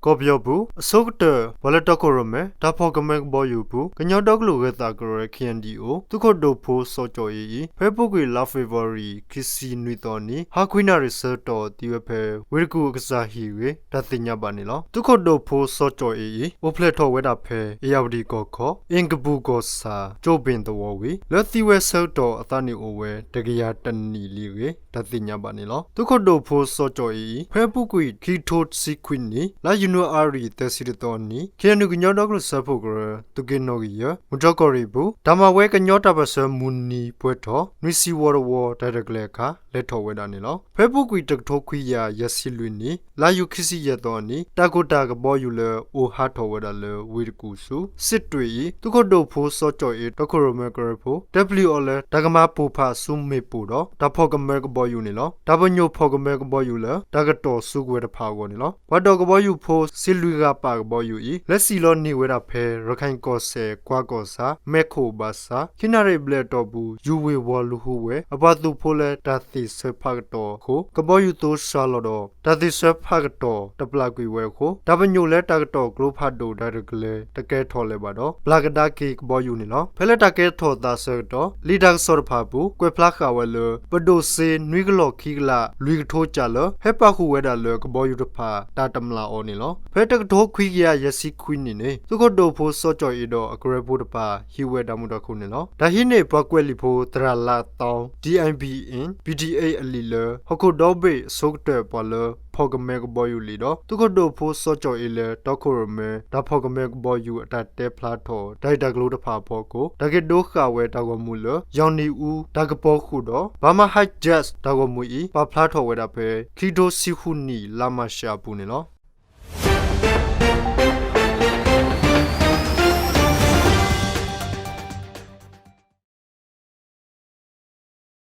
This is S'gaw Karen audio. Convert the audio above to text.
ကီၢ်ပယီၤပူၤ အဆိကတၢၢ် ပှၤလၢတီခိၣ်ရိၣ်မဲ တၢ်ဖီၣ်ကမဲကဘီယူၤအပူၤ ကညီဒီကလုာ်ဂၢၤသးကရၢ K N D O သုးခိၣ်ဒိၣ်ဖိစီၤကၠီၣ်အ့အံၤ ဖဲအပူၤကွံာ်လါဖ့ၤဘြူၤအါရံၤ ခံဆံနွံသီအနံၤ ဟါခွံနၣ်ရံၣ်ဆၢကတီၢ်သံဝဲဖဲ ဝ့ၢ်တကူၣ်အကစၢ်ဟံၣ်အဂ့ၢ် တၢ်သ့ၣ်ညါဘၣ်န့ၣ်လီၤ. သုးခိၣ်ဒိၣ်ဖိစီၤကၠီၣ်အ့အံၤ အိၣ်ဖျဲၣ်ထီၣ်ဝဲဒၣ်ဖဲ အ့ၣ်ယၣ်ဝတံၣ်ကီၢ်ခီ အ့ၣ်ကပူၣ်ကီၢ်ဆၣ် ကၠိၣ်ဘ့ၣ်သဝီဝံၤ လၢသံဝဲဆၢကတီၢ်အသးနံၣ်အိၣ်ဝဲ တကယၤတနံၣ်လံအဂ့ၢ် တၢ်သ့ၣ်ညါဘၣ်န့ၣ်လီၤ. သုးခိၣ်ဒိၣ်ဖိစီၤကၠီၣ်အ့အံၤ ဖဲအပူၤကွံာ် ခံကထိတဆံခွံနံၣ် လါယနူၤအါရံၤ သၢဆံတသီအနံၤ K N U ကညီဒီကလုာ်စၢဖှိၣ်ကရၢ သုးက့နီၣ်ဂံၢ်ယဲၢ် မုၢ်တြီၢ်ကီၢ်ရ့ၣ်အပူၤ တၢ်မၤဝဲကညီတၢ်ပၢၢ်ဆၢမုၢ်နံၤပှဲၤထီၣ် နွံဆံဝီတဝီ တၢ်ရဲၣ်တၢ်ကျဲၤအခါ လဲၤထီၣ်ဝဲဒၣ်န့ၣ်လီၤ. ဖဲအပူၤကွံာ်တကထိခွံကယၤယဲၢ်ဆံလွံၢ်နံၣ် လါယူၤခံဆံယဲၢ်သီအနံၤ တၢ်ကိၢ်တၢ်ကဘီယူၤလၢအိၣ်ဟးထီၣ်ဝဲဒၣ်လၢဝ့ၢ်တကူၣ်ဆူ စစ်တွေအံၤ သုးခိၣ်ဒိၣ်ဖိစီၤကၠီၣ်အ့ တီခိၣ်ရိၣ်မဲကရၢဖိ တဲပျံၤအီၤလၢ တၢ်ကမၤပိၢ်ဖးဆူမ့ၣ်ပိၢ်ဒီး တၢ်ဖီၣ်ကမဲကဘီယူၤန့ၣ်လီၤ. တၢ်ပညိၣ်ဖီၣ်ကမဲကဘီယူၤလၢ တၢ်ကတီၢ်စုကဝဲၤတဖၣ်အဂီၢ်န့ၣ်လီၤ. ပှၤဒိးကဘီယူၤဖိ စ့လွံၢ်ဂၤပာ်ကဘီယူၤအံၤ လဲၤစံၣ်လီၤန့ၢ်ဝဲဒၣ်ဖဲ ရခၢၣ်ကီၢ်စဲၣ် ကွၢ်ကီၢ်ဆၣ် မဲခိၣ်ဘၣ်ဆၣ် ခံနၣ်ရံၣ်ဘျဲၣ်အတီၢ်ပူၤ ယူၤဝ့ၢ်ဝီၤလူၤဟူဝဲ အပှၤသုးဖိလၢတၢ်သ့ၣ်ဆၢဖးကတီၢ်အဃိ ကဘီယူၤသိစှၤလီၤဒီး တၢ်သ့ၣ်ဆၢဖးကတီၢ်တပျၢ်ကွံာ်ဝဲအဃိ တၢ်ပညိၣ်လၢတၢ်ကတီၢ်ကျိဖးဒိၣ်တၢ်ရဲၣ်တၢ်ကျဲၤတကဲထီၣ်လၢၤဘၣ်ဒီး ပျၢ်ကဒါက့ၤကဘီယူၤန့ၣ်လီၤ. ဖဲလၢတၢ်ကဲထီၣ်သးဆၢကတီၢ် လံာ်တၢ်ကစီၣ်တဖၣ်အပူၤ ကွဲးဖျါဃာ်ဝဲလၢ ပဒိၣ်စ့နွံကလီၢ်ခံကလး လွံၢ်ကထိကၢ်လၢ ဟဲပာ်ဃုာ်ဝဲဒၣ်လၢကဘီယူၤတဖၣ် တၢ်တမျၢ်အီၤန့ၣ်လီၤ. ဖဲတကထိခွံကယၤယဲၢ်ဆံခွံနံၣ်န့ၣ် သုးခိၣ်ဒိၣ်ဖိစီၤကၠီၣ်အ့ဒီးအကရၢဖိတဖၣ် ဟံးဝဲတၢ်မုာ်တၢ်ခုၣ်န့ၣ်လီၤ. တၢ်ဟံးန့ၢ်ပှၤကွဲးလံာ်ဖိ သရၣ်လါသီ D I B in P T A အလံာ်လၢ ဟီၣ်ခိၣ်ဒီဘ့ၣ်အဆိကတၢၢ်ပှၤလၢဖီၣ်ကမဲကဘီယူၤလံာ်ဒီး သုးခိၣ်ဒိၣ်ဖိစီၤကၠီၣ်အ့လၢတီခိၣ်ရိၣ်မဲ တၢ်ဖီၣ်ကမဲကဘီယူၤအတၢ်တဲဖျါထီၣ် တၢ်ဂ့ၢ်တၢ်ကျိၤတဖၣ်အဖီခိၣ် တၢ်က့ၤဒိဃာ်ဝဲတၢ်ဂီၤမူလၢ ယီၢ်နံၣ်အူ တၢ်ကပီၤဃုာ်ဒီး Burma Hijack တၢ်ဂီၤမူအံၤ ပာ်ဖျါထီၣ်ဝဲဒၣ်ဖဲ ခံကထိဆံဃုနံၣ် လါမၢ်ၡးအပူၤန့ၣ်လီၤ.